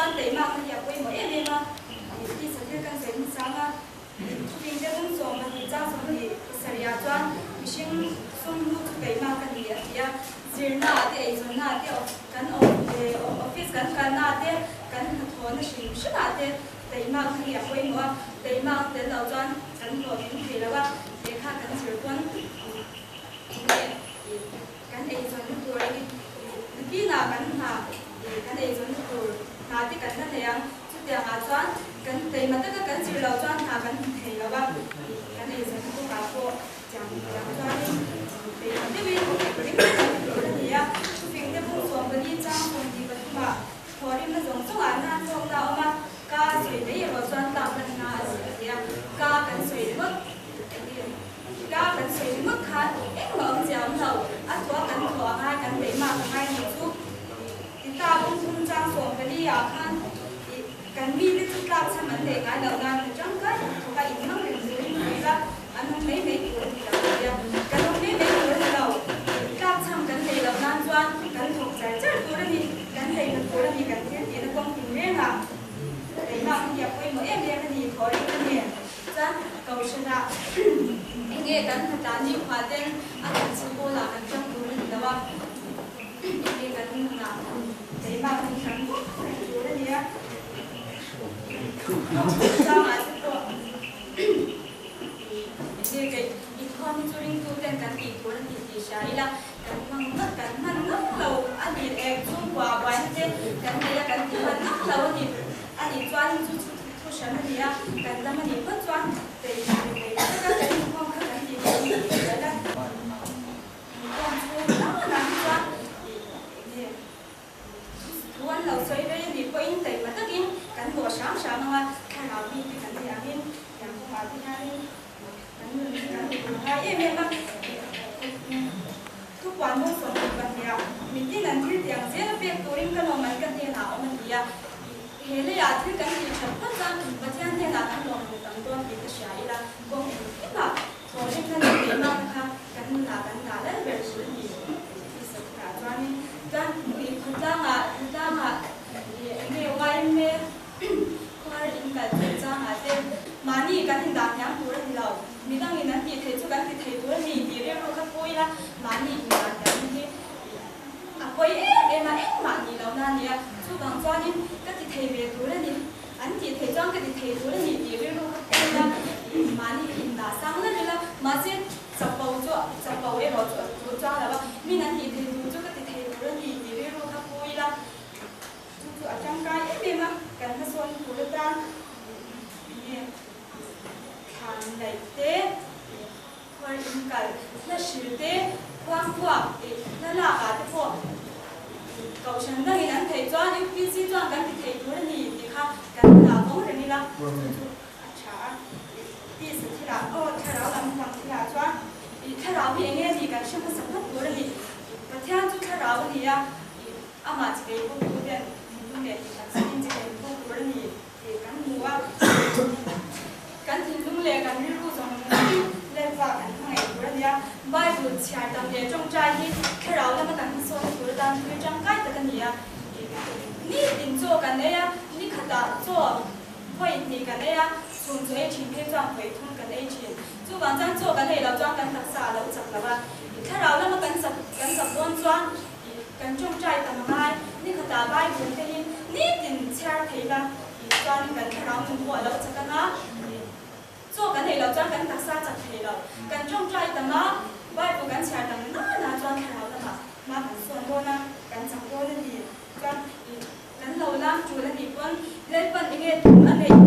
chuan teimakna hi a pawimawh em em a, tisa thil kan sawi hmasang a, thuping te bung 12 chang 27 ah chuan mihring sum hnu chu teimak a ni a ti a, zirna ah te eizawnna ah te kan office kan kalna ah te kan hnathawhna hrim hrim ah te teimakna hi a pawimawh a, teimak tel lo chuan kan hlawhtling thei lo a, lehkha kan zir pawn enge Kan eizawnna tur a ni. Nakinah kan hna kan eizawnna tur hna te kan la nei ang. Chutiangah chuan kan taima taka kan zir loh chuan hna kan hmu thei lo a, kan eizawnna kawngah pawh tiang tiang chuanin taima deuhin ring tak kan tur a ni a. Thufing te bung 14 chang 23 ah thawhrimna zawng zawngah nan hlawkna a awm a, ka sawi mai erawh chuan tlak lanna a ti a, ka kan sawi ringawt a ni. Ka kan sawi ringawt khan engmah awmzia awm lo, a thawh a kan thawh a ngai, kan beihmak a ngai nih chu. Tita bung thum chang 14 ah khan ih kan mite chu tlak chham an neih ngai loh nan hna tangkai tak thawk a inhmang reng turin pui la, an awm mai mai tur a ni lo a tia. Kan awm mai mai tur a ni lo, tlak chham kan neih loh nan chuan kan thawk char char tur a ni, kan neihna tur a ni, kan thil tihna kawng tin rengah beihmak hi a pawimawh em em a ni, thawh reng a ni. Chuan Kohhranah enge kan hnatlân ni khua ten a kan chhe pawlah kan ṭang tur a ni lo a, enge kan nunah keimah kan ṭang vak reng tur a ni a. Changah te pawh enge kei inkhawm hi chu ringtu ten kan tih tur a ni tih hria ila, kan hmang ngawt kan hman ngam lo a ni eng chhungkua buaina te kan nei a kan ti hman ngam lo a ni a nih chuan chu chu Thu hran a ni a, kan dam a nih phawt chuan tei thei taka kan inkhawm kha kan tih theih ni tih hriat a. Inkhawm chhung dang a nang chuan ih enge thu an lo sawi rei a nih pawhin taima takin kan bawh hram hram ang a, thlarau mi te kan nih angin tiang kawngah te hianin kan nun hi kan uluk ngai em em a. Thupuan bung 22 ah mitin an thil tiang zel a pek turin ka lawm an ka hnenah a awm a ti a. He leiah thil kan tih that phawt chuan Pathian hnenah kan lawm hmu tam dawn tih ka hria ila, kawng engkimah thawhrimna leh keimahna kha kan nunah kan dah lal ber tur a ni tih sathurah chuanin chuan ih khawtlangah khawtlangah ih enge yma khuar in kal chungchangah te mahni kan indah hniam tur a ni lo, midangin an tih theih chu kan ti thei tur a ni tih rilru kha pu ila mahni indah hniam hi A pawi em em a, engmah nih lohna a nia. Chuvang chuanin ka ti thei ve tur a ni, an tih theih chuan ka ti thei tur a ni tih rilru kha pawh ila, mahni indah sang lal ila, mahse chapo chu chapo erawh chu a tur chuang lo a, min an tih thei tur chu ka ti thei tur a ni tih rilru kha pu ila, chu chu a tangkai em em a, kan hmasawn tur atan enge thlan laih te. Khuar inkal hla hril te, khuang puak tih hla lak ah te pawh Kohhran dangin an theih chuan UPC chuan kan ti thei tur a ni tih kha kan la vawng reng ila chu chu a tha a. Tisa thilah aw thlarau lam pang thilah chuan ih thlarau hi enge ni kan hre hmasa phawt tur a ni. Pathian chu thlarau a ni a, ih amah chivei bawk tu ten thinlung leh tih tak sakin chivei bawk tur a ni. Tih kan hmu a, kan thinlung leh kan rilru zawng zawng lelva kan hmangaih tur a nia. Bible chhiar tam leh tawngtai hi thlarau lama kan hmasawn tur atan thil tangkai tak a ni a. Ni tin chaw kan ei a, ni khatah chaw vawi hnih kan ei a, chhun chaw ei thin phei chuan vawi thum kan ei thin. Chuvang chuan chaw kan ei loh chuan kan taksa a lo chak lo a. Thlarau lama kan chak kan chak dawn chuan Kan tawngtai tam ngai, ni khatah Bible te hi nitin chhiar thei la tih chuanin kan thlarau nun pawh a lo chak anga, chaw kan ei loh chuan kan taksa chak thei lo. Kan tawngtai tam a, Bible kan chhiar tam na na chuan thlarau lamah hma kan sawn dawn a, kan chak dawn a ni. Chuan kan lo lam tul a nih pawn Lalpan enge tum a neih?